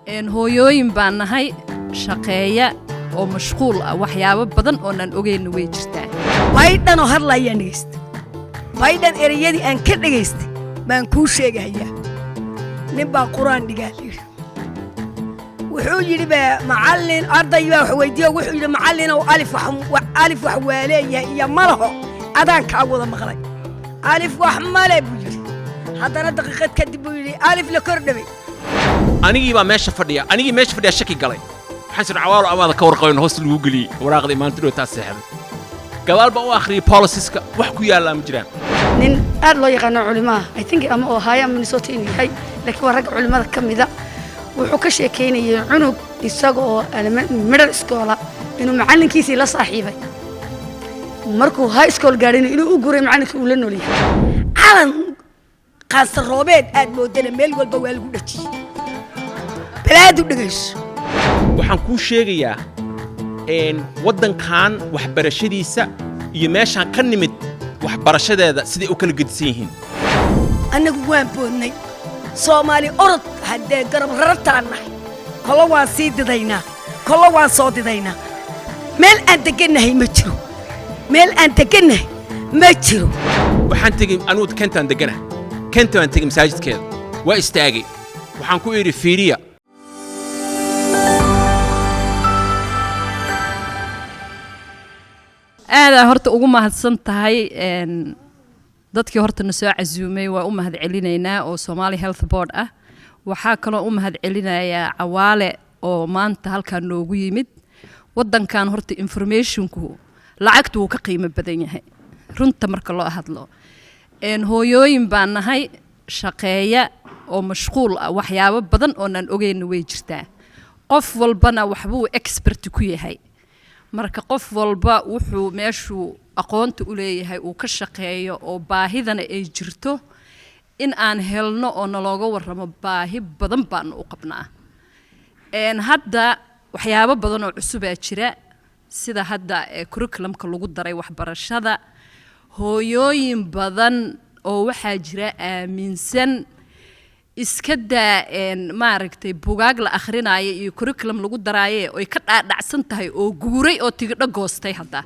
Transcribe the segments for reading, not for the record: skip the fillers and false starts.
Hooyooyin baan nahay shaqeeya oo mashquul ah, waxyaabo badan oonaan ogeyna way jirtaa. Baydhan oo hadlayaan dhegaysta, Baydhan ereyadii aan ka dhegaystay baan kuu sheegahayaa. Nin baa Qur-aan dhigaa layidhi. Wuxuu yidhi baa macallin, arday baa wax weydiiyo. Wuxuu yidhi: "Macallinow, alif alif wax waa leeyahay iyo ma laho? Adaan kaa wada maqlay." "Alif wax male," buu yidhi. Haddana daqiiqad kadib buu yidhi: "Alif la kor dhabay." Anigii baa meesha fadhiya, anigii meesha fadhiya shaki galay. Waxaan sir Cawaalo amaada ka warqaban hoos lagu geliyey waraaqdii maalinta dhow taa seexday. Gadaal baan u akhriyey policieska, wax ku yaallaa ma jiraan. Nin aad loo yaqaano culimaha, I think ama Ohio ama Minnesota inuu yahay, laakiin waa ragga culimada ka mida. Wuxuu ka sheekeynayay cunug isaga oo middle school inuu macallinkiisii la saaxiibay, markuu high school gaadhina inuu u guray macallinkii uu la nool yahay. Calan qaansaroobeed aad moodana meel walba waa lagu dhajiyey. Balaadu dhegayso. Waxaan kuu sheegayaa waddankan waxbarashadiisa iyo meeshaan ka nimid waxbarashadeeda siday u kala gedisan yihiin. Annagu waan boodnay, Soomaali orod haddee garab rarartaan nahay. Kollo waan sii didaynaa, kollo waan soo didaynaa. Meel aan deggannahay ma jiro, meel aan deggannahay ma jiro. Waxaan tegey anugu Kentaan degana, Kenta baan tegey, masaajidkeeda waa istaagay. Waxaan ku idhi: "Fiiriya." Aadaa horta ugu mahadsan tahay. Dadkii horta na soo casuumay waa u mahad celinaynaa oo Somali Health Board ah. Waxaa kaloo u mahad celinayaa Cawaale oo maanta halkaa noogu yimid. Waddankan horta informationku lacagtu wuu ka qiimo badan yahay, runta marka loo hadlo. Hooyooyin baan nahay shaqeeya oo mashquul ah, waxyaabo badan oonaan ogeyna way jirtaa. Qof walbana waxbuu expert ku yahay. Marka qof walba wuxuu meeshuu aqoonta u leeyahay uu ka shaqeeyo oo baahidana ay jirto in aan helno oo nalooga warramo, baahi badan baanu u qabnaa. Hadda waxyaabo badan oo cusubaa jira, sida hadda curriculumka lagu daray waxbarashada. Hooyooyin badan oo waxaa jira aaminsan iska daa maaragtay bugaag la akhrinayo iyo curriculum lagu daraaye oy ka dhaadhacsan tahay oo guuray oo tigidho goostay hadda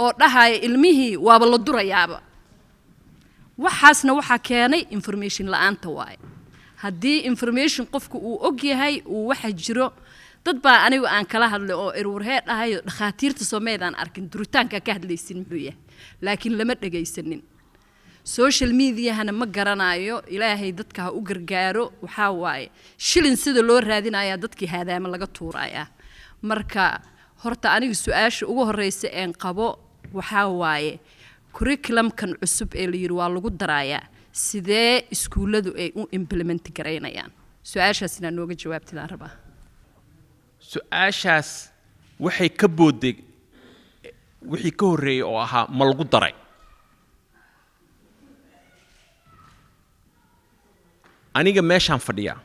oo dhahaya ilmihii waaba la durayaaba. Waxaasna waxaa keenay information la-aanta waaye. Haddii information qofku uu og yahay uu waxa jiro. Dad baa anigu aan kala hadlay oo irwarhee dhahayo: "Dhakhaatiirta soomeedaan arkin duritaankaa ka hadlaysin muxuu yahay?" Laakiin lama dhegaysanin. Social mediahana ma garanayo. Ilaahay dadka ha u gargaaro. Waxaa waaye shilin sida loo raadinayaa dadkii haadaama laga tuurayaa. Marka horta aniga su-aasha ugu horeysa een qabo waxaa waaye curriculumkan cusub ee la yidhi waa lagu darayaa, sidee iskuulladu ay u implement garaynayaan? Su-aashaas inaa nooga jawaabtidaan rabaa. Su-aashaas waxay ka boodday wixii ka horreeyey oo ahaa ma lagu daray. Aniga meeshaan fadhiyaa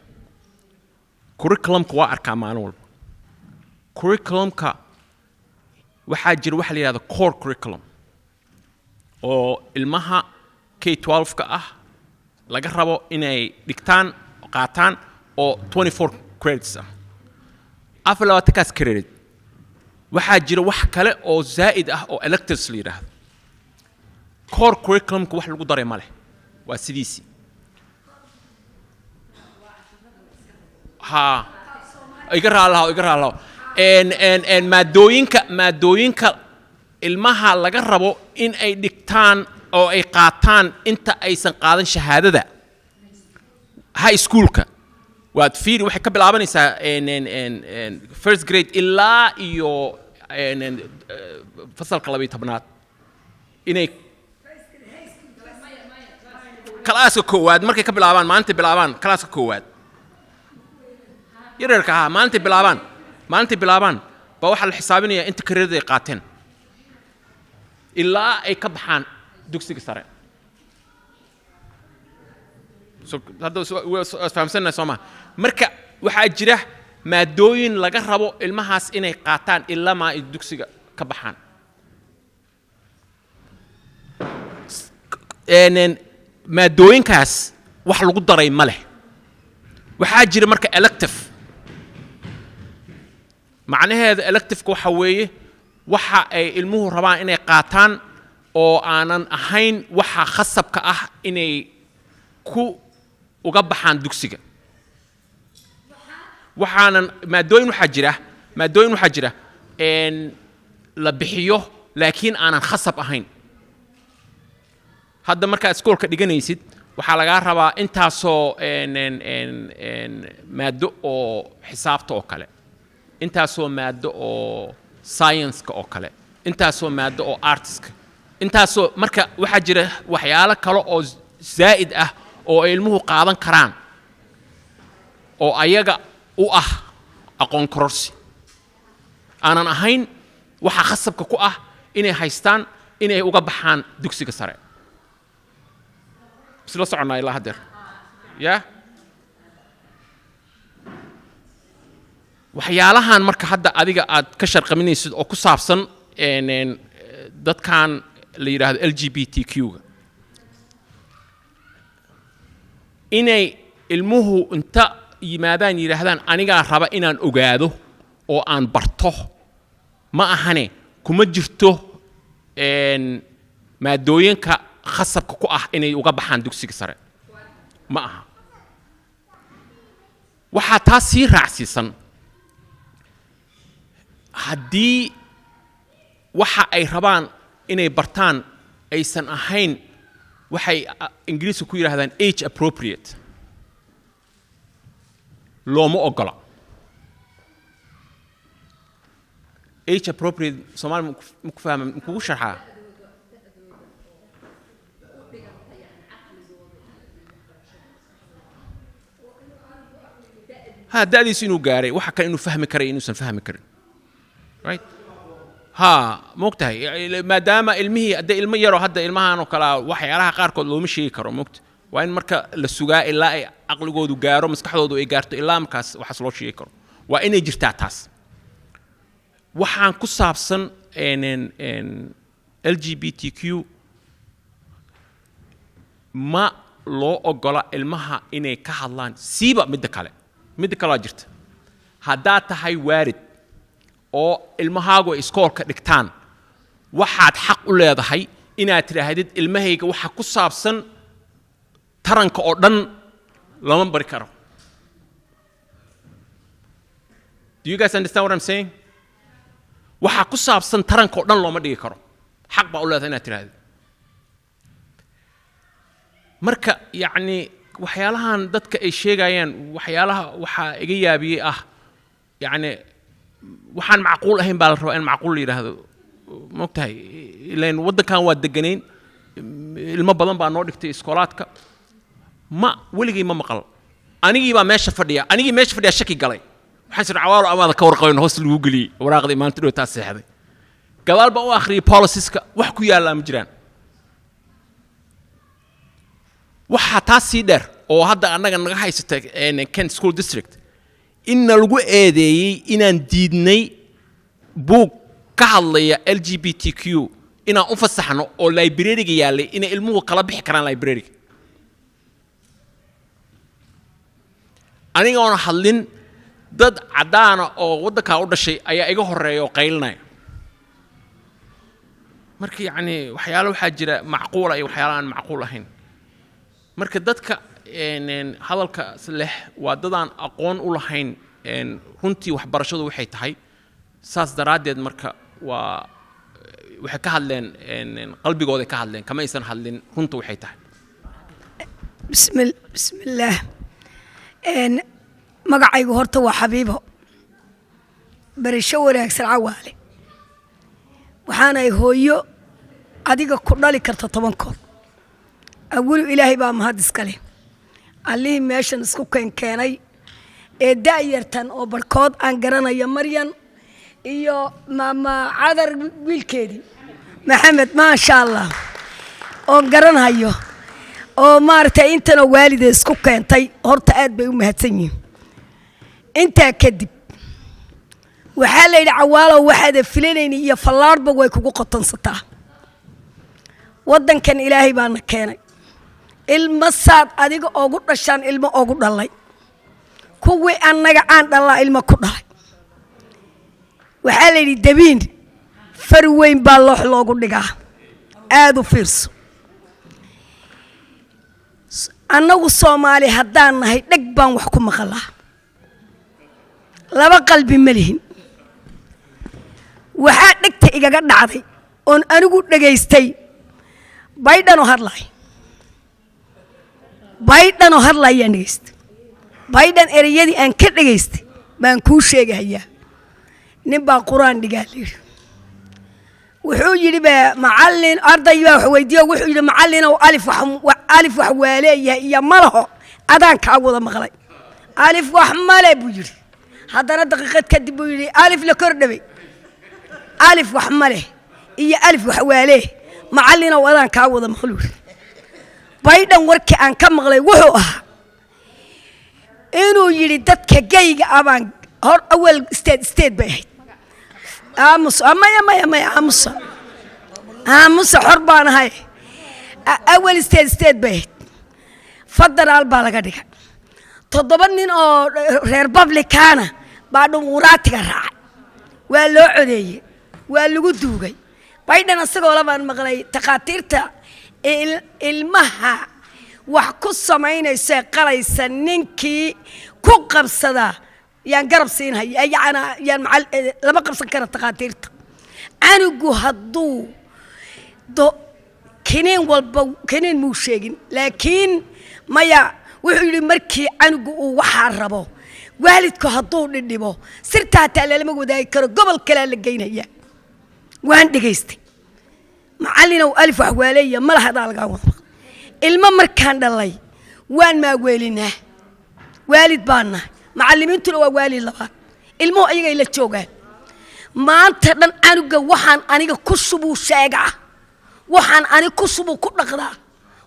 curriculumka waa arkaa maalin walba. Curriculumka waxaa jira waxa la yidhahda core curriculum oo ilmaha K-12ka ah laga rabo inay dhigtaan, qaataan, oo 24 credits ah, 24kaas credit. Waxaa jira wax kale oo zaa'id ah oo electives la yidhaahdo. Core curriculumka wax lagu daray ma leh, waa sidiisii. Ha iga raalaho, iga raalaho. En en en maadooyinka ilmaha laga rabo in ay dhigtaan oo ay qaataan inta aysan qaadan shahaadada high schoolka, waad fiiri, waxay ka bilaabanaysaa en en en en first grade ilaa iyo en en fasalka 12aad, inay kalaaska koowaad markay ka bilaabaan, maalintay bilaabaan kalaaska koowaad, yaryarka ahaa, maalintay bilaabaan baa waxaa la xisaabinayaa inta credit ay qaateen ilaa ay ka baxaan dugsiga sare. So hadda isfahamsannahay, soo maha? Marka waxaa jira maadooyin laga rabo ilmahaas inay qaataan ilamaa ay dugsiga ka baxaan. Maadooyinkaas wax lagu daray ma leh. Waxaa jira marka elective. Macnaheeda electiveka waxa weeye waxa ay ilmuhu rabaan inay qaataan oo aanan ahayn waxa khasabka ah inay ku uga baxaan dugsiga. Waxaanan maadooyin waxaa jira la bixiyo laakiin aanan khasab ahayn. Hadda markaad iskoolka dhiganaysid, waxaa lagaa rabaa intaasoo een, een, een, een, maado oo xisaabta oo kale, intaasoo maado oo science-ka oo kale, intaasoo maado oo arts-ka, intaasoo. Marka waxaa jira waxyaalo kale oo zaa'id ah oo ay ilmuhu qaadan karaan oo ayaga u ah aqoon kororsi, aanan ahayn waxa khasabka ku ah inay haystaan inay uga baxaan dugsiga sare. Isla soconnaa ilaa haddeer ya? Waxyaalahan marka hadda adiga aad ka sharqaminaysid oo ku saabsan een, een, dadkan la yidhaahdo LGBTQ-ga, inay ilmuhu inta yimaadaan yidhaahdaan anigaa raba inaan ogaado oo aan barto, ma ahane kuma jirto maadooyinka khasabka ku ah inay uga baxaan dugsiga sare, ma aha. Waxaa taas sii raacsiisan, haddii waxa ay rabaan inay bartaan aysan ahayn waxay Ingiriiska ku yidhahdaan age appropriate, looma ogola. Age appropriate Soomaali ma ku fahma? Ma kugu sharxaa? Ha, da'diisu inuu gaaray, waxa kale inuu fahmi karay, inuusan fahmi karin, right? Ha, moogtahay, maadaama ilmihii hadda ilmo yaroo hadda ilmahan oo kalea waxyaalaha qaarkood looma sheegi karo, moogta, waa in marka la sugaa ilaa ay caqligoodu gaaro, maskaxdoodu ay gaarto, ilaa markaas waxaas loo sheegi karo. Waa inay jirtaa taas. Waxaan ku saabsan LGBTQ ma loo ogola ilmaha inay ka hadlaan. Siiba midda kale waa jirta: haddaad tahay waalid oo ilmahaagu ay iskoolka dhigtaan, waxaad xaq u leedahay inaad tidhaahdid ilmahayga waxa ku saabsan taranka oo dhan lama bari karo. Do you guys understand what I'm saying? Waxa ku saabsan taranka oo dhan looma dhigi karo. Xaq baa u leedahay inaad tidhaahdid. Marka yacni waxyaalahan dadka ay sheegayaan, waxyaalaha waxaa iga yaabiyey ah, yacni waxaan macquul ahayn baa la rabaa in macquul la yidhaahdo. Maogtahay, ileen waddankan waa deganayn, ilmo badan baa noo dhigtay iskoolaadka, ma weligay ma maqal. Anigii baa meesha fadhiya, anigii meesha fadhiya shaki galay. Waxaan sir cawaalo amaada ka warqabayn hoos lagu geliyey waraaqdii maalinta dhow taa seexday. Gadaal baan u akhriyey policieska, wax ku yaallaa ma jiraan. Waxaa taas sii dheer oo hadda annaga naga haysata Kent School District inna lagu eedeeyey inaan diidnay buug ka hadlaya LGBTQ inaan u fasaxno oo library-ga yaallay, inay ilmuhu kala bixi karaan library-ga. Anigoona hadlin, dad caddaana oo waddankaa u dhashay ayaa iga horreeya oo qaylinaya. Marka yacni waxyaalo waxaa jira macquula iyo waxyaalo aan macquul ahayn. Marka dadka hadalkaas leh waa dadaan aqoon u lahayn runtii waxbarashadu waxay tahay. Saas daraaddeed marka waa waxay ka hadleen qalbigooday ka hadleen, kama aysan hadlin runta waxay tahay. Bismillaah. Magacaygu horta waa Xabiibo. Barasho wanaagsan, Cawaale. Waxaanay hooyo adiga ku dhali karta 10 kood. Awelu Ilaahay baa mahad iska leh, allihii meeshan isku keenkeenay ee da'yartan oo barhkood aan garanayo, Maryan iyo maama Cadar, wiilkeedii Maxamed, maasha Allah, oon garanhayo, oo maaragtay intanoo waalida isku keentay, horta aad bay u mahadsan yihiin. Intaa kadib waxaa la yidhi, Cawaalow, waxaada filanayni iyo fallaadhba way kugu qotonsataa. Waddankan Ilaahay baana keenay. Ilmo saad adiga oogu dhashaan ilmo oogu dhalay, kuwii annaga aan dhallaa ilmo ku dhalay. Waxaa la yidhi dabiin far weyn baa loox loogu dhigaa. Aada u fiirso. Annagu Soomaali haddaan nahay, dheg baan wax ku maqalaa, laba qalbi ma lihin. Waxaa dhegta igaga dhacday oon anigu dhegaystay Biden oo hadlay. Biden oo hadlayaan dhegaystay. Biden ereyadii aan ka dhegaystay baan kuu sheegahayaa. Nin baa qur-aan dhigaa layidhi. Wuxuu yidhi ba macallin, arday baa wax weydiiyo. Wuxuu yidhi: "Macallinow, alif wax alif wax waa leeyahay iyo ma laho? Adaan kaa wada maqlay." "Alif wax male," buu yidhi. Haddana daqiiqad kadib buu yidhi: "Alif la kor dhawey, alif wax ma leh iyo alif wax waa leeh, macallinow, adaan kaa wada maqlu." Yidhi Biden warkii aan ka maqlay wuxuu ahaa inuu yidhi dadka gayga abaan hor awal state bay ahayd. Aamus, maya, maya, maya, aamusa, aamusa, xor baan ahay. Awal state bay ahayd, federaal baa laga dhigay. Toddoba nin oo reer Republican-a baa dhumuuraatiga raacay, waa loo codeeyey, waa lagu duugay. Biden isagoo la baan maqlay takhaatiirta ilmaha wax ku samaynaysa qalaysa, ninkii ku qabsadaa yaan garab siinhaya, yacnaa yaan macal lama qabsan kara takhaatiirta. Canugu hadduu do kiniin walba, kiniin muu sheegin, laakiin maya, wuxuu yidhi markii canugu uu waxaa rabo, waalidku hadduu dhidhibo, sirta hataa lalama wadaagi karo, gobol kalea la geynaya. Waan dhegaystay. Macallinow, alif wax waaleeya ma laha, lagaa wada. Ilmo markaan dhalay waan maaweelinaa, waalid baan nahay, macallimiintuna waa waalid labaad. Ilmuhu ayagay la joogaan maanta dhan. Canuga waxaan aniga ku shubuu sheegaa, waxaan ani ku shubuu ku dhaqdaa,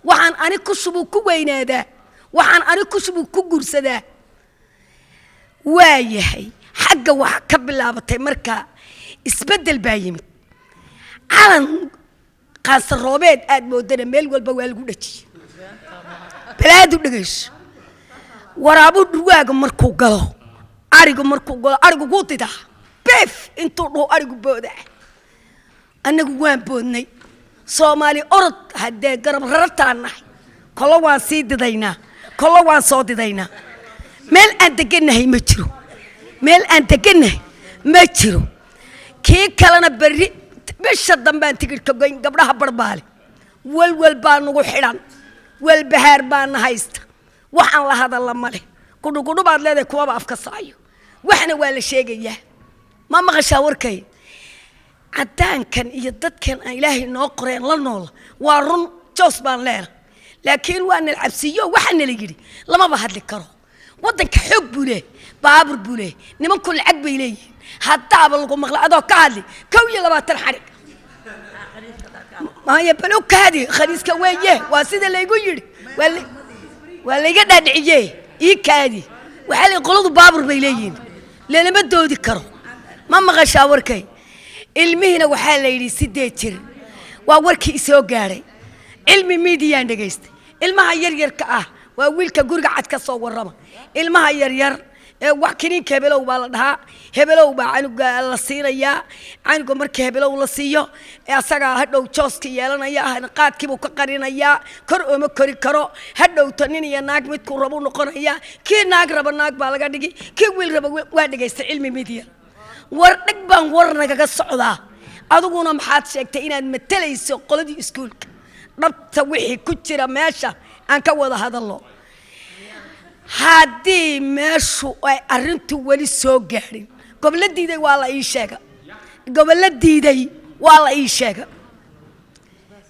waxaan ani ku shubuu ku weynaadaa, waxaan ani ku shubuu ku guursadaa. Waa yahay, xagga waxa ka bilaabatay marka isbeddel baa yimid. Calan qaansaroobeed aad moodana meel walba waa lagu dhajiyey. Balaadu dhegayso. Waraabuu dhurwaaga markuu galo, arigu markuu galo, arigu wuu didaa, beef intuu dhaho arigu boodaa. Annagu waan boodnay. Soomaali orod haddee garab rarartaan nahay, kollo waan sii didaynaa, kollo waan soo didaynaa. Meel aan degannahay ma jiro, meel aan degannahay ma jiro. Kii kalena berri bisha dambaan tigidhka goyn. Gabdhaha barbaale walwal baa nagu xidhan, walbahaar baana haysta. Waxaan la hadalla ma leh. Qudhugudhu baad leedahay, kuwaba afka saayo, waxna waa la sheegayaa. Ma maqashaa warkay? Caddaankan iyo dadkan aan Ilaahay noo qoreen la noola, waa run, joos baan leena, laakiin waa nala cabsiiyo. Waxaa nala yidhi lamaba hadli karo. Waddanka xoog buu leehay, baabur buu leehay, nimanku lacag bay leeyihiin. Haddaaba lagu maqla adoo ka hadli, 21 xadhig. Maya, bal u kaadi, khaniiska weeye, waa sida laygu yidhi, waa layga dhaadhiciye. Ii kaadi. Waxaa la qoladu baabur bay leeyihiin, lalama doodi karo. Ma maqashaa warkay? Ilmihiina waxaa la yidhi 8 jir. Waa warkii isoo gaadhay. Cilmi miidiyaan dhegaystay. Ilmaha yaryarka ah, waa wiilka guriga cad ka soo warrama. Ilmaha yaryar ee wax kiniinka hebelow baa la dhahaa, hebelow baa canuga la siinayaa. Canuga markii hebelow la siiyo, asagaa hadhow jooska yeelanaya, qaadkiibuu ka qarinayaa, kor ooma kori karo. Hadhowto nin iyo naag midkuu rabuu noqonaya. Kii naag raba naag baa laga dhigi, kii wiil raba. Waa dhegaystay cilmi midiya. War dheg baan war nagaga socdaa. Adiguna maxaad sheegtay? Inaad matalayso qoladii iskuulka. Dhabta wixii ku jira meesha aan ka wada hadalno. Haddii meeshu ay arrintu weli soo gaadhin, gobolo diiday waa la ii sheega, gobollo diiday waa la ii sheega.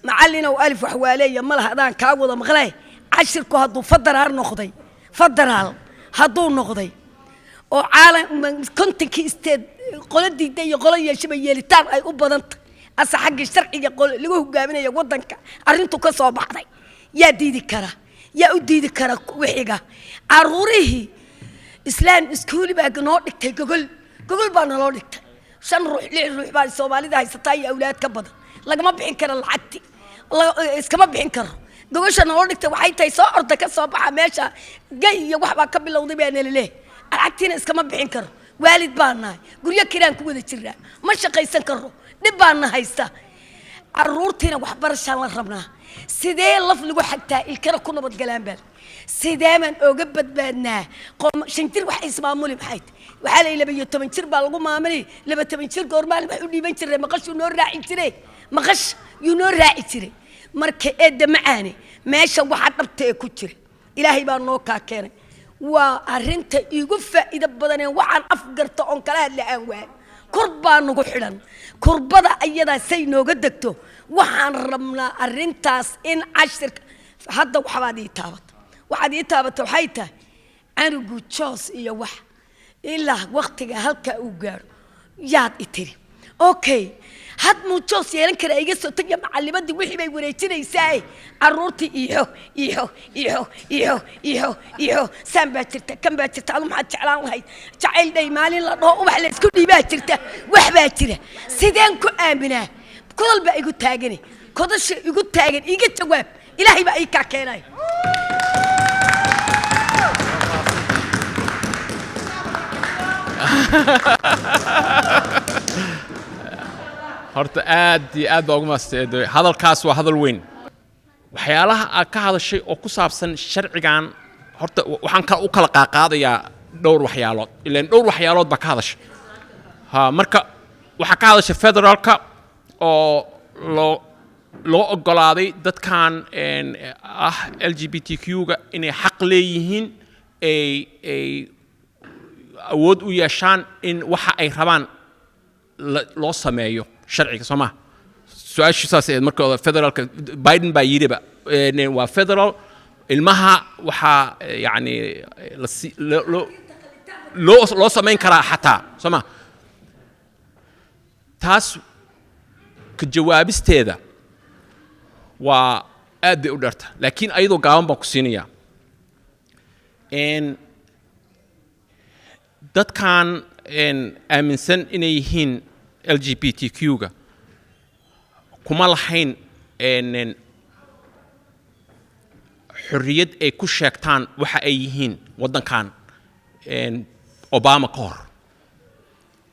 Macallinow, alif wax waaleeya ma laha, adaan kaa wada maqlee. Cashirku hadduu federaal noqday, federaal hadduu noqday oo caalam 50-kii state qolo diiday iyo qolo yeeshaba yeelitaan ay u badantay, ase xaggii sharciga lagu hogaaminaya waddanka arrintu ka soo baxday, yaa diidi kara? Yaa u diidi kara wixiga? Caruurihii islaam iskuuli baa noo dhigtay gogol, gogol baa naloo dhigtay. Shan ruux, lix ruux baa Soomaalida haysataa iyo awlaad ka badan. Lagama bixin karo lacagti, iskama bixin karo. Gogosha naloo dhigtay waxay tahay soo orda, ka soo baxa meesha, gay iyo wax baa ka bilowday baa nalaleeh. Lacagtiina iskama bixin karo. Waalid baan nahay, guryo kiraan ku wada jirnaa, ma shaqaysan karno, dhib baana haysta. Caruurtiina waxbarashaan la rabnaa. Sidee laf lagu xagtaa ilkana ku nabadgalaan baan? Sidee baan ooga badbaadnaa? 5 jir wax ismaamuli maxay tahay? Waxaa la 12 jir baa lagu maamuli. 12 jir goormaan wax u dhiiban jiray? Maqashuu noo raaci jiray, maqash yuu noo raaci jiray. Marka eedda macaane, meesha waxa dhabta ee ku jira Ilaahay baa noo kaa keenay. Waa arrinta iigu faa'iido badanee waxaan afgarta oon kala hadla aan waayo. Kur baa nagu xidhan, kurbada ayadaa say nooga degto. Waxaan rabnaa arrintaas in cashirka hadda waxbaad ii taabata, waxaad ii taabata. Waxay tahay canugu joos iyo wax ilaa waktiga halkaa uu gaaro yaad i tiri. Okay, had muu joos yeelan karaa? Iga soo tagya macalimadii wixii bay wareejinaysaa. Caruurtii iixo iixo iixo iixo iixo iixo, saan baa jirta, kan baa jirta. Adu maxaad jeclaan lahayd? Jacayl dhay maalin la dhaho, ubax la isku dhiibaa jirta, wax baa jira. Sideen ku aaminaa? Kodol baa igu taagane, kodasha igu taagan iga jawaab. Ilaahay baa ii kaa keenay. Horta aad iyo aad baa ugu mahadsantahay. Hadalkaas waa hadal weyn. Waxyaalaha aad ka hadashay oo ku saabsan sharcigan, horta waxaan u kala qaaqaadayaa dhowr waxyaalood, ilaan dhowr waxyaalood baa ka hadashay. Ha, marka waxaa ka hadashay federaalka oo loo oggolaaday dadkan ah LGBTQ-ga inay xaq leeyihiin, ay awood u yeeshaan in waxa ay rabaan loo sameeyo sharciga, soo maha? Su-aashu saas ahayd. Marka hore federaalka Biden baa yidhiba waa federal. Ilmaha waxaa yacni la si loo samayn karaa xataa, soo ma? Taas ka jawaabisteeda waa aad bay u dheerta, laakiin ayadoo gaaban baan ku siinayaa. Dadkan aaminsan inay yihiin LGBTQ-ga kuma lahayn xorriyad ay ku sheegtaan waxa ay yihiin waddankan Obama ka hor,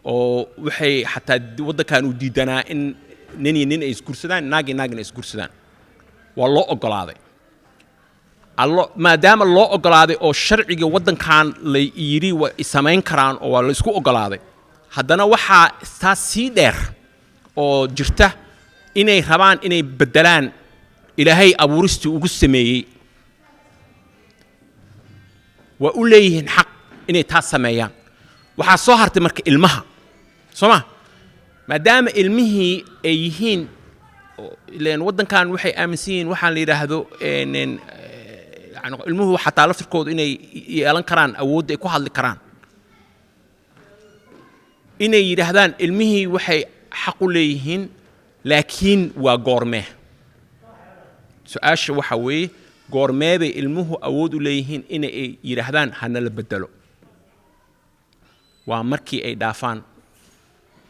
oo waxay xataa waddankan uu diidanaa in nin iyo nin ay isguursadaan, naag iyo naagna ay isguursadaan. Waa loo oggolaaday allo. Maadaama loo oggolaaday oo sharciga waddankan la yidhi waa samayn karaan oo waa la isku oggolaaday, haddana waxaa taas sii dheer oo jirta inay rabaan inay beddelaan Ilaahay abuuristii ugu sameeyey. Waa u leeyihiin xaq inay taas sameeyaan. Waxaa soo hartay marka ilmaha, soo ma? Maadaama ilmihii ay yihiin ileen waddankan waxay aaminsan yihiin waxaan la yidhaahdo yani ilmuhu xataa laftirkoodu inay yeelan karaan awoodda ay ku hadli karaan, inay yidhaahdaan ilmihii waxay xaq u leeyihiin. Laakiin waa goormee? Su-aasha waxaa weeye, goormee bay ilmuhu awood u leeyihiin inay ay yidhaahdaan hana la bedelo? Waa markii ay dhaafaan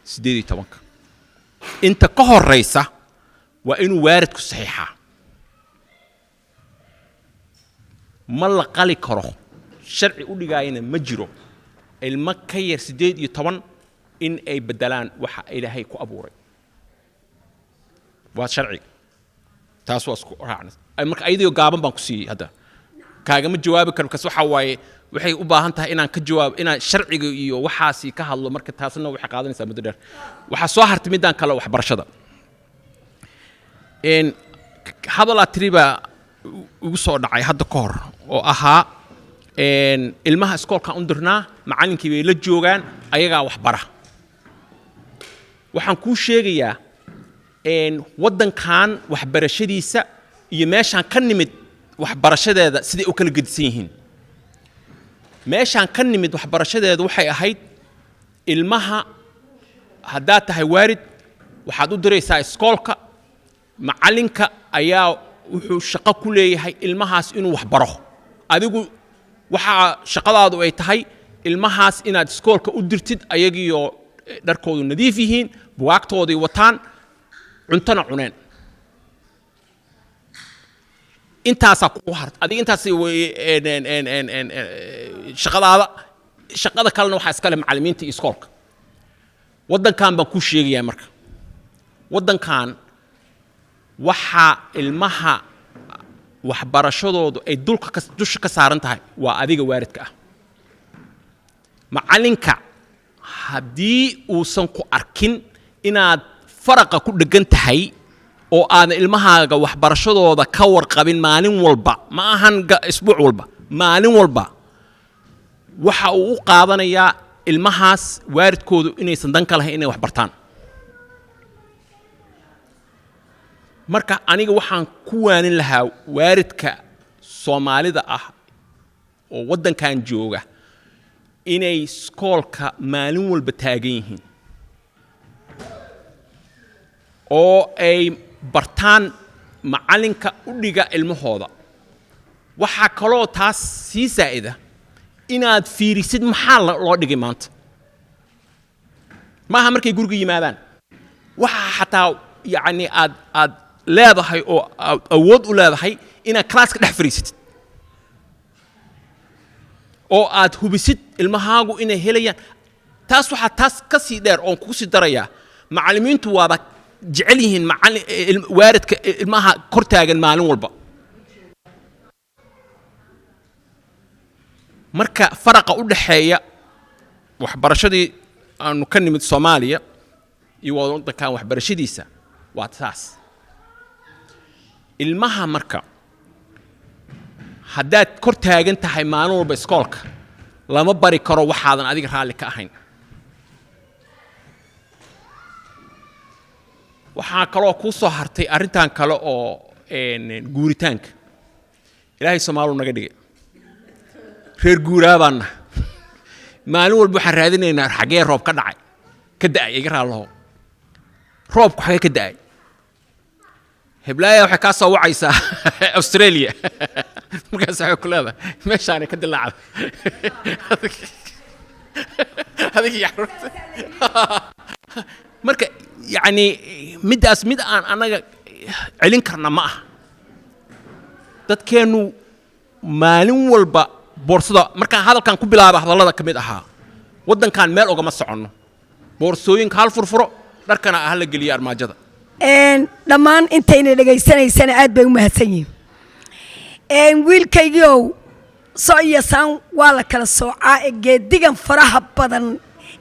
18-ka. Inta ka horraysa waa inuu waalidku saxiixaa. Ma la qali karo, sharci u dhigaayana ma jiro ilmo ka yar 18 in ay beddelaan waxa Ilaahay ku abuuray. Waa sharciga, taas waa isku raacna. Marka ayadoo gaaban baan ku siiyey. Hadda kaagama jawaabi karo, kas waxa waaye waxay u baahan tahay inaan ka jawaabo, inaan sharciga iyo waxaasi ka hadlo. Marka taasna waxay qaadanaysaa muddo dheer. Waxaa soo hartay midaan kale, waxbarashada. Hadalaa tiri baa igu soo dhacay hadda ka hor oo ahaa ilmaha iskoolkaan u dirnaa, macallinkii bay la joogaan, ayagaa wax bara. Waxaan kuu sheegayaa waddankan waxbarashadiisa iyo meeshaan ka nimid waxbarashadeeda siday u kala gedisan yihiin. Meeshaan ka nimid waxbarashadeeda waxay ahayd ilmaha haddaad tahay waalid, waxaad u diraysaa iskoolka, macallinka ayaa wuxuu shaqo ku leeyahay ilmahaas inuu wax baro. Adigu waxaa shaqadaadu ay tahay ilmahaas inaad iskoolka u dirtid ayagiioo dharkoodu nadiif yihiin, bugaagtoodii wataan, cuntona cuneen. Intaasaa kugu harta adiga, intaas shaqadaada. Shaqada kalena waxaa iskale macallimiinta iyo iskoolka. Waddankan baan kuu sheegayaa. Marka waddankan waxaa ilmaha waxbarashadoodu ay dulka ka dusha ka saaran tahay waa adiga waalidka ah. Macallinka haddii uusan ku arkin inaad faraqa ku dheggan tahay oo aadan ilmahaaga waxbarashadooda ka warqabin maalin walba, ma ahan isbuuc walba, maalin walba, waxa uu u qaadanayaa ilmahaas waalidkoodu inaysan dan ka lahayn inay wax bartaan. Marka aniga waxaan ku waanin lahaa waalidka Soomaalida ah oo waddankan jooga inay iskoolka maalin walba taagan yihiin oo ay bartaan macallinka u dhiga ilmahooda. Waxaa kaloo taas sii saa'ida inaad fiirisid maxaa loo dhigay maanta. Maaha markay guriga yimaadaan, waxaa xataa yacni aad leedahay oo aad awood u leedahay inaad classka dhex fariisatid oo aad hubisid ilmahaagu inay helayaan. Taas waxaa taas ka sii dheer oon kugu sii darayaa, macallimiintu waaba jecel yihiin macallin waalidka ilmaha kor taagan maalin walba. Marka faraqa u dhexeeya waxbarashadii aanu ka nimid Soomaaliya iyo waddankan waxbarashadiisa waa saas. Ilmaha marka haddaad kor taagan tahay maalin walba iskoolka, lama bari karo waxaadan adiga raalli ka ahayn. Waxaa kaloo kuu soo hartay arrintan kale oo guuritaanka. Ilaahay Soomaalu naga dhigay reer guuraa baan nahay. Maalin walba waxaan raadinaynaa xaggee roob ka dhacay, ka da'ay. Iga raallaho, roobku xagee ka da'ay? Heblaaya waxay kaa soo wacaysaa Australia, markaas waxay ku leedahay meeshaanay ka dilaacday adiga iyo carruurta. Marka yacni middaas mid aan annaga celin karna ma aha. Dadkeennu maalin walba boorsada, markaan hadalkan ku bilaaba hadallada ka mid ahaa, waddankan meel ogama soconno. Boorsooyinka hal furfuro, dharkana hala geliyo armaajada. Dhammaan intayna dhegaysanaysana aad bay u mahadsan yihiin. Wiilkaygiiow, so iyo saan waa la kala soocaa ee geedigan faraha badan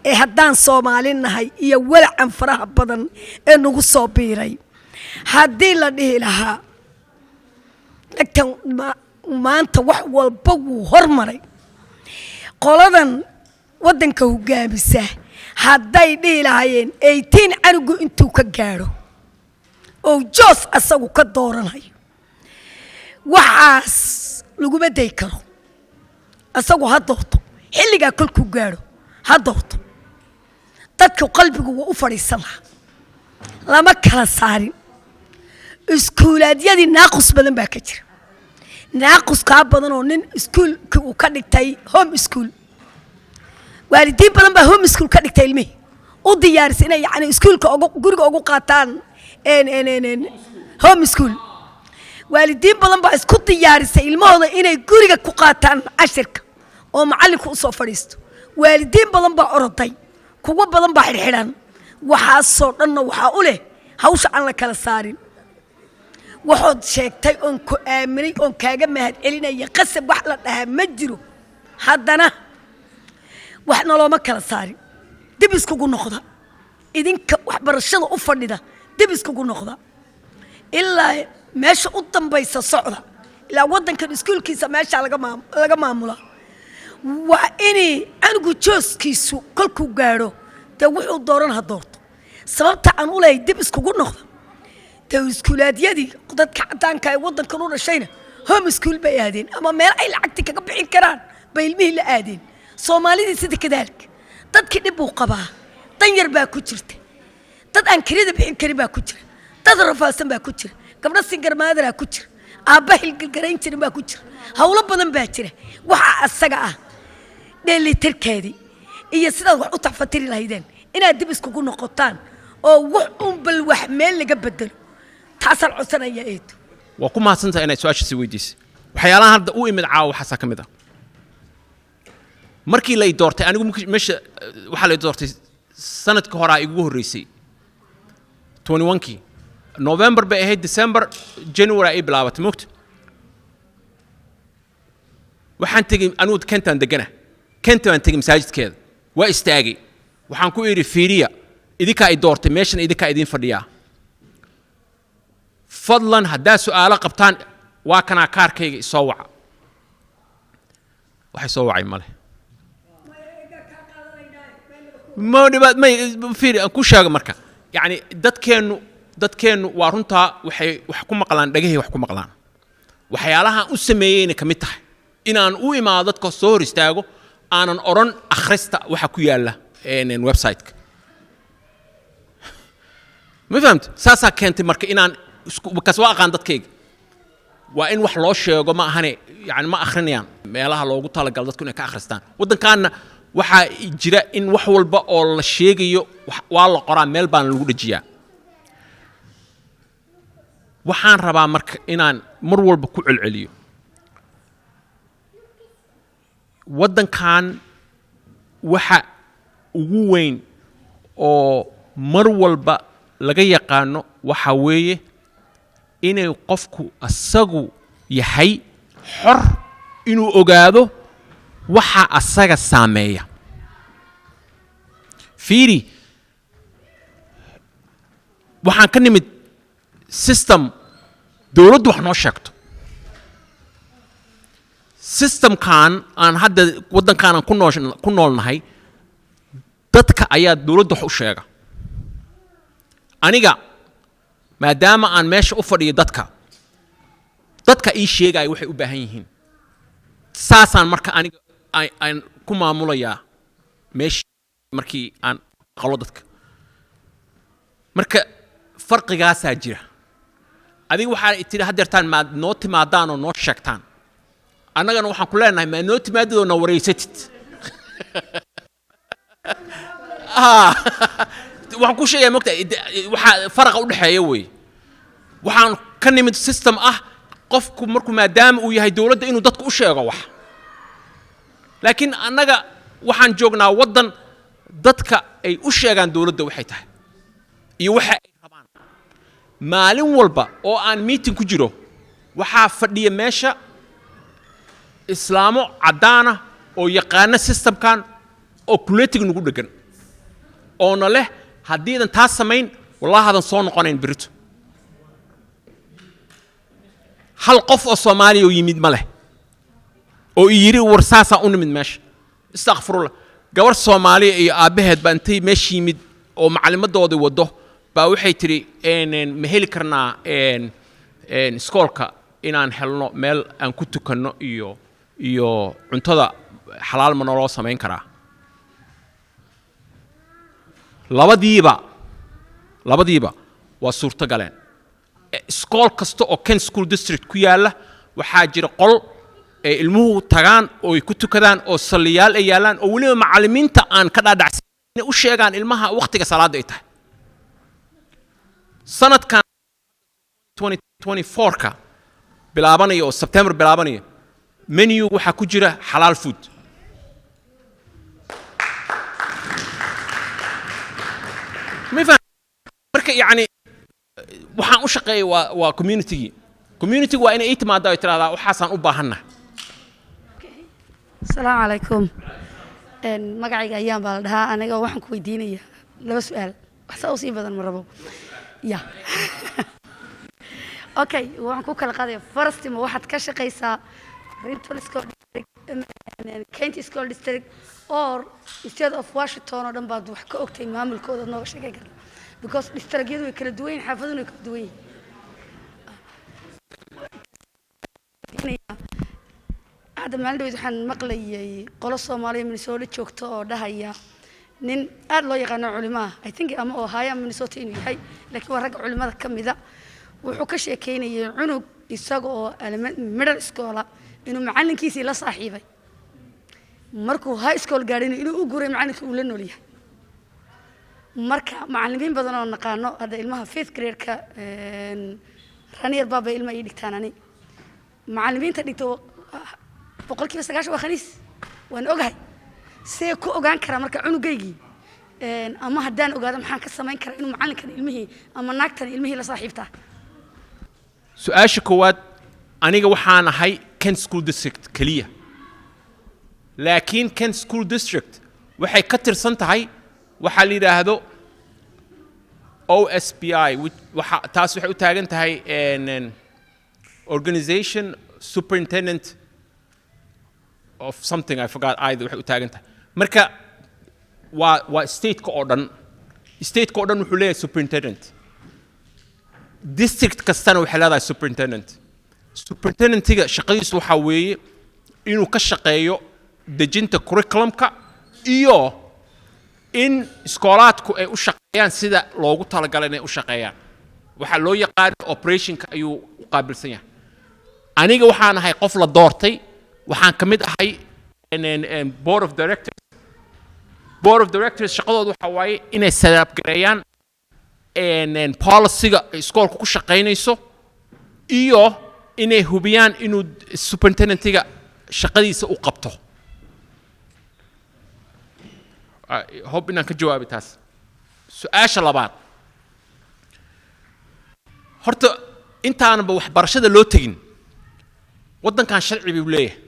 ee haddaan Soomaali nahay iyo walacan faraha badan ee nagu soo biiray, haddii la dhihi lahaa dhagtan maanta wax walba wuu hormaray. Qoladan waddanka hogaamisa hadday dhihi lahaayeen 18 canugu intuu ka gaadho oo joos asagu ka dooranayo, waxaas laguma day karo. Asagu ha doorto xilligaa kolkuu gaadho, ha doorto. Dadka qalbigu waa u fadhiisan lahaa. Lama kala saarin iskuulaadyadii, naaqus badan baa ka jira, naaqus kaa badan oo nin iskuulkii uu ka dhigtay home school. Waalidiin badan baa home school ka dhigtay ilmihii, u diyaarisay inay yani iskuulka ugu guriga ugu qaataan home school. Waalidiin badan baa isku diyaarisay ilmahooda inay guriga ku qaataan cashirka oo macalinku usoo fadhiisto. Waalidiin badan baa oroday, kuwo badan baa xidhxidhan. Waxaasoo dhanna waxaa u leh hawsha aan la kala saarin. Waxood sheegtay oon ku aaminay oon kaaga mahad celinaya, qasab wax la dhahaa ma jiro. Haddana wax nalooma kala saarin. Dib iskugu noqda idinka waxbarashada u fadhida, dib iskugu noqda ilaa meesha u dambaysa socda, ilaa waddankan iskuulkiisa meeshaa laga maamula. Waa inay canugu jooskiisu kolkuu gaadho dee wuxuu dooran ha doorto. Sababta aan u leeyahay dib iskugu noqda, dee iskuulaadyadii dadka caddaanka ee waddankan u dhashayna home school bay aadeen ama meel ay lacagti kaga bixin karaan bay ilmihii la aadeen. Soomaalidii sida kadaalika, dadkii dhib buu qabaa, dan yar baa ku jirta, dad aan kirida bixin karin baa ku jira, dad rafaadsan baa ku jira, gabdho single mother-aa ku jira, aabba hilgilgarayn jirin baa ku jira, howlo badan baa jira. Waxa asaga ah dheelitirkeedii iyo sidaad wax u taxfatiri lahaydeen inaad dib iskugu noqotaan oo wax un bal wax meel laga bedelo, taasaan codsanaya, eedo. Waa ku mahadsantahay inaad su-aashaasi weydiisay. Waxyaalaha hadda u imid caawa waxaasaa ka mid ah. Markii la i doortay anigu meesha waxaa la i doortay sanadka horaa igugu horreysay, 21kii November bay ahayd, December, January ay bilaabatay mogta. Waxaan tegey anigu Kentaan degana, Kenta baan tegey masaajidkeeda, waa istaagay, waxaan ku idhi, "Fiiriya, idinkaa i doortay, meeshan idinkaa idiin fadhiyaa. Fadlan haddaa su'aalo qabtaan, waa kanaa kaarkayga, isoo waca." Waxay soo wacay male. Ma dhibaat may. Fiiri, aan ku sheego marka, yacni dadkeennu waa runtaa, waxay wax ku maqlaan dhagahay, wax ku maqlaan. Waxyaalahaan u sameeyeyna ka mid tahay inaan u imaado dadka, soo hor istaago, aanan odhan akhrista waxa ku yaalla website-ka. Ma fahamta? Saasaa keentay marka inaan isku kaas waa aqaan dadkayga, waa in wax loo sheego ma ahane, yani ma akhrinayaan meelaha loogu talagalo dadku inay ka akhristaan. Waddankaanna waxaa jira in wax walba oo la sheegayo waa la qoraa, meel baana lagu dhejiyaa. Waxaan rabaa marka inaan mar walba ku celceliyo, waddankan waxa ugu weyn oo mar walba laga yaqaano waxa weeye inay qofku asagu yahay xor inuu ogaado waxa asaga saameeya. Fiiri, waxaan ka nimid system dowladdu wax noo sheegto. Systemkan aan hadda waddankaan aan ku noolnahay, dadka ayaa dowladda wax u sheega. Aniga maadaama aan meesha u fadhiyo dadka, dadka ii sheegaya waxay u baahan yihiin, saasaan marka aniga aan ku maamulayaa meeshii markii aan qalo dadka. Marka farqigaasaa jira. Adiga waxaa tidhi haddeertaan maad noo timaadaan oo noo sheegtaan. Annagana waxaan ku leenahay, maad noo timaadid oo na wareysatid? Waxaan ku sheegaya, mogta, waxaa faraqa u dhexeeya wey. Waxaan ka nimid system ah qofku markuu maadaama uu yahay dowladda inuu dadku u sheego wax, laakiin annaga waxaan joognaa waddan dadka ay u sheegaan dowladda waxay tahay iyo waxa ay rabaan. Maalin walba oo aan meeting ku jiro, waxaa fadhiya meesha islaamo caddaana oo yaqaana systemkan oo kuleetiga nagu dheggan oona leh, "Haddiidan taas samayn, wallaahadan soo noqonayn berito." Hal qof oo Soomaaliya oo yimid ma leh oo i yidhi, "War, saasaan u nimid meesha." Istakfirullah, gabar Soomaaliya iyo aabbaheed baa intay meesha yimid oo macalimadoodii waddo baa waxay tidhi, "Ma heli karnaa iskoolka inaan helno meel aan ku tukanno iyo cuntada xalaal ma naloo samayn karaa?" Labadiiba waa suurto galeen. Iskool kasta oo Kent School District ku yaalla waxaa jira qol ay ilmuhu tagaan oo ay ku tukadaan oo salliyaal ay yaallaan, oo weliba macallimiinta aan ka dhaadhacsan inay u sheegaan ilmaha wakhtiga salaadda ay tahay. Sanadkan 2024ka bilaabanaya oo September bilaabanaya, menu waxaa ku jira xalaal food. Ma faham? Marka yacni waxaan u shaqeeyay waa communitygii. Community waa inay ii timaado ay tiraahdaa, "Waxaasaan u baahannahay." Asalaamu calaykum. Magacayga Ayaan baa la dhahaa. Aniga waxaan ku weydiinayaa laba su-aal, wax saa usii badan ma rabo. Ya, okay, waxaan ku kala qaadaya. First, ma waxaad ka shaqaysaa Renton School District, Kent School District or State of Washington oo dhan baad wax ka ogtay maamulkooda nooga sheekay karta? Because districtyadu way kala duwan yihiin, xaafaduna way kala duwan yihiin. Hadda maalin dhaweyd waxaan maqlayay qolo Soomaaliya Minnesota joogta oo dhahaya, nin aad loo yaqaano culimo ah, I think ama Ohio ama Minnesota inuu yahay, laakiin waa ragga culimada ka mida, wuxuu ka sheekeynayay cunug isaga oo middle schoola inuu macallinkiisii la saaxiibay, markuu high school gaadhina inuu u guray macallinkii uu la nool yahay. Marka macallimiin badan oo naqaano hadda ilmaha fifth grade-ka Rainier baabay ilma ii dhigtaan, ani macallimiinta dhigta 90% waa khaniis, waan ogahay. See ku ogaan karaa marka cunugaygii, ama haddaan ogaado, maxaan ka samayn karaa inuu macallinkan ilmihii ama naagtan ilmihii la saaxiibtaa? Su-aasha koowaad, aniga waxaan ahay Kent School District keliya, laakiin Kent School District waxay ka tirsan tahay waxaa la yidhaahdo OSBI, waxa taas waxay u taagan tahay Organization Superintendent of something, I forgot either waxay u taagan tahay. Marka waa stateka oo dhan. Stateka oo dhan wuxuu leeyahay superintendent, district kastana waxay leedahay superintendent. Superintendentiga shaqadiisu waxaa weeye inuu ka shaqeeyo dejinta curriculumka iyo in iskoolaadku ay u shaqeeyaan sida loogu talagalay inay u shaqeeyaan. Waxaa loo yaqaano operationka ayuu u qaabilsan yahay. Aniga waxaan ahay qof la doortay, waxaan ka mid ahay board of directors. Board of directors shaqadooda waxaa waaye inay set up gareeyaan policyga ay iskoolka ku shaqaynayso iyo inay hubiyaan inuu superintendentiga shaqadiisa u qabto. I hope inaan ka jawaabay taas. Su-aasha labaad, horta intaanaba waxbarashada loo tegin, waddankan sharci buu leeyahay.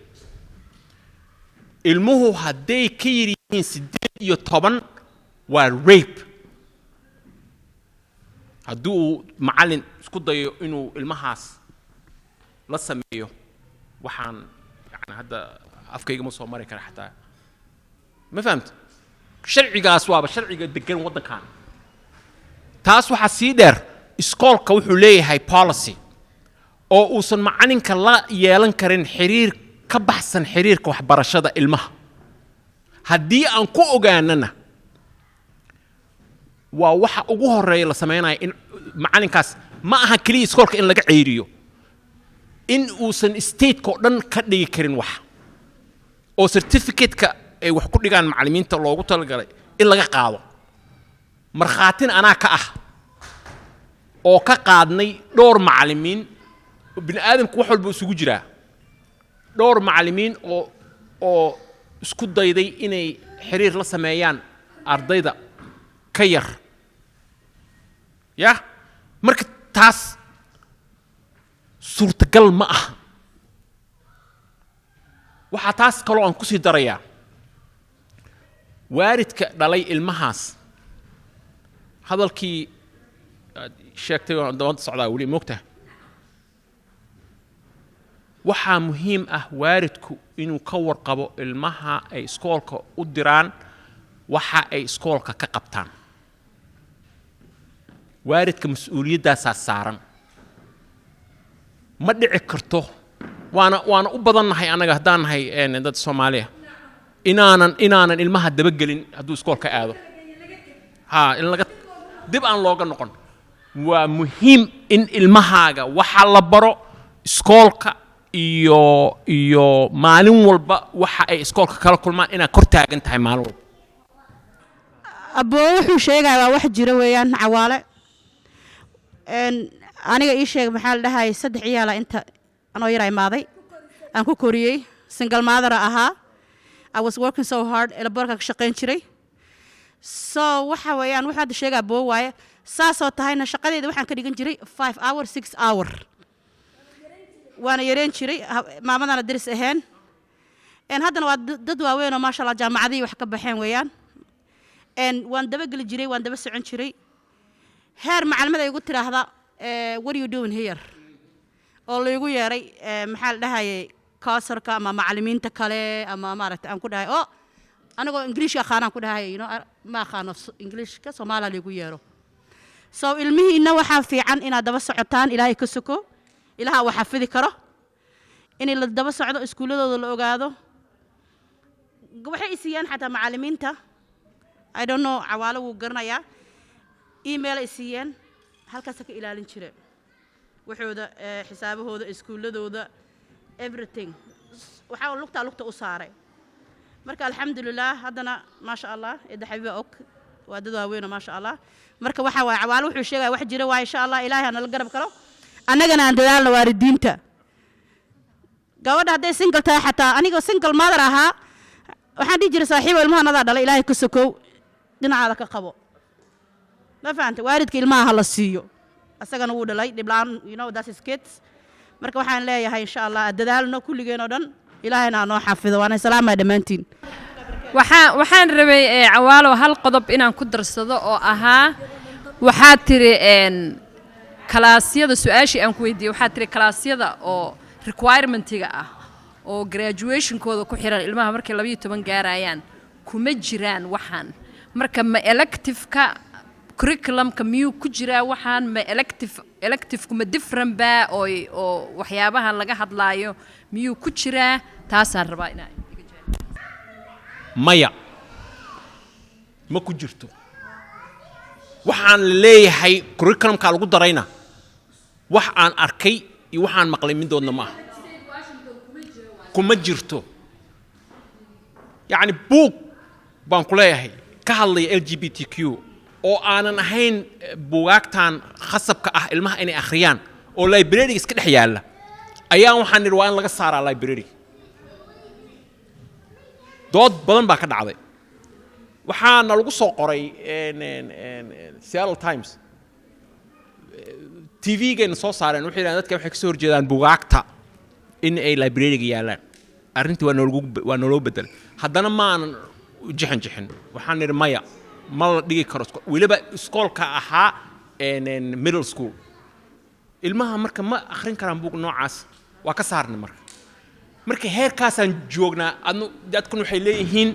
Ilmuhu hadday ka yar yihiin 18 waa rape haddii uu macallin isku dayo inuu ilmahaas la sameeyo. Waxaan yani hadda afkayga ma soo mari kara xataa, ma fahamta? Sharcigaas waaba sharciga degan waddankan. Taas waxaa sii dheer, iskoolka wuxuu leeyahay policy oo uusan macalinka la yeelan karin xiriir ka baxsan xiriirka waxbarashada ilmaha. Haddii aan ku ogaanana, waa waxa ugu horeeya la sameynaya in macalinkaas ma aha keliya iskoolka in laga ceyriyo, in uusan stateka oo dhan ka dhigi karin wax, oo certificate-ka ay wax ku dhigaan macallimiinta loogu talagalay in laga qaado. Markhaatina anaa ka ah oo ka qaadnay dhowr macallimiin. Bini aadamku wax walba isugu jiraa. Dhowr macallimiin oo isku dayday inay xiriir la sameeyaan ardayda ka yar ya. Marka taas suurtagal ma aha. Waxaa taas kaloo aan kusii darayaa, waalidka dhalay ilmahaas, hadalkii aad sheegtay waan dabada socdaa weli, moogtaha. Waxaa muhiim ah waalidku inuu ka warqabo ilmaha ay iskoolka u diraan, waxa ay iskoolka ka qabtaan. Waalidka mas-uuliyaddaasaa saaran. Ma dhici karto, waana u badannahay annaga haddaan nahay dad Soomaaliya inaanan ilmaha dabagelin hadduu iskoolka aado, ha in laga dib aan looga noqon. Waa muhiim in ilmahaaga waxa la baro iskoolka iyo maalin walba waxa ay iskoolka kala kulmaan inaad kor taagan tahay maalin walba. Aboo, wuxuu sheegaya waa wax jiro weeyaan. Cawaale, aniga ii sheeg, maxaa la dhahayay, saddex ciyaala inta anoo yara imaaday aan ku koriyey, single mother ahaa. I was working so hard, airportka ka shaqayn jiray. So waxa weeyaan wuxuu hadda sheegaa boo waaye. Saasoo tahayna shaqadeeda waxaan ka dhigan jiray 5 hour, 6 hour, waana yareen jiray. Maamadana deris ahayn. Haddana waa dad waaweyn oo, maasha Allah, jaamacadihii wax ka baxeen weeyaan. Waan dabageli jiray, waan daba socon jiray, heer macalimada igu tiraahda, "What are you doing here?" oo laygu yeeray, maxaa la dhahayay, counselorka ama macalimiinta kale ama maaragtay aan ku dhahay, oo anigoo Ingiliishka aqaanaan ku dhahay, ma aqaano Ingiliishka, Soomaaliya laygu yeero. So ilmihiina waxaa fiican inaad daba socotaan. Ilaahay ka soko, ilaha uu xafidi karo, in la daba socdo, iskuulladooda la ogaado. Waxay i siiyaan xataa macalimiinta, I don't know, Cawaalo wuu garanayaa, email ay siiyeen, halkaasa ka ilaalin jire waxooda, xisaabahooda, iskuulladooda, everything. Waxaa lugtaa lugta u saaray. Marka alxamdulilah, haddana maasha Allah, cidda Xabiiba og, waa dad waaweynoo, maasha Allah. Marka waxa waaye, Cawaalo wuxuu sheegaya wax jira waa. Insha Allah Ilaahay ha nala garab kalo, annagana aan dadaalna. Waalidiinta, gabadha hadday single tahay, xataa anigoo single mother ahaa. Waxaan dhihi jiray, saaxiibo, ilmaha nadaa dhalay, Ilaahay ka sokow dhinacaada ka qabo. Ma fahanta? Waalidka ilmaha ha la siiyo, asagana wuu dhalay dhiblaan. That's his kids. Marka waxaan leeyahay, insha Allah, dadaalno kulligeen oo dhan, Ilaahayna ha noo xafido. Waana salaamaya dhammaantiin. Waxaan rabay, Cawaalo, hal qodob inaan ku darsado oo ahaa, waxaad tiri kalaasyada, su-aashii aan ku weydiiyey, waxaad tiri kalaasyada oo requirementiga ah oo graduationkooda ku xiran ilmaha markay 12 gaarayaan kuma jiraan waxaan. Marka ma electiveka curriculumka miyuu ku jiraa waxaan? Ma elective, electiveku ma different ba oo waxyaabahan laga hadlaayo miyuu ku jiraa? Taasaan rabaa inaa iga jawaabto. Maya, ma ku jirto. Waxaan la leeyahay curriculumka lagu darayna, wax aan arkay iyo waxaan maqlay midoodna ma aha, kuma jirto. Yacni buug baan ku leeyahay ka hadlaya LGBTQ oo aanan ahayn buugaagtan khasabka ah ilmaha inay akhriyaan oo library iska dhex yaalla ayaa waxaan nidhi waa in laga saaraa library. Dood badan baa ka dhacday. Waxaana lagu soo qoray Seattle Times, TV-gayna soo saareen. Waxay yidhahdeen dadka waxay kasoo horjeedaan bugaagta in ay library-ga yaalaan. Arrintii waa nooloo bedelay. Haddana maanan jixin jixin. Waxaan nidhi maya, ma la dhigi karo weliba iskoolka ahaa middle school ilmaha marka ma akhrin karaan buug noocaas. Waa ka saarnay. Marka heerkaasaan joognaa. Adnu dadkan waxay leeyihiin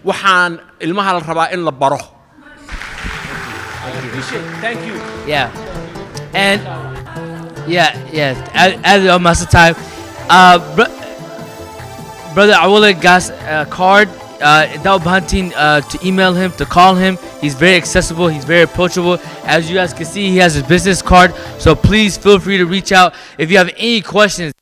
waxaan ilmaha la rabaa in la baro. Thank you. Yeah. And yeah, aad waa mahadsan tahay. Brother Awale got a card. That Bhantin, to email him, to call him. He's very accessible. He's very approachable. As you guys can see, he has his business card. So please feel free to reach out if you have any questions.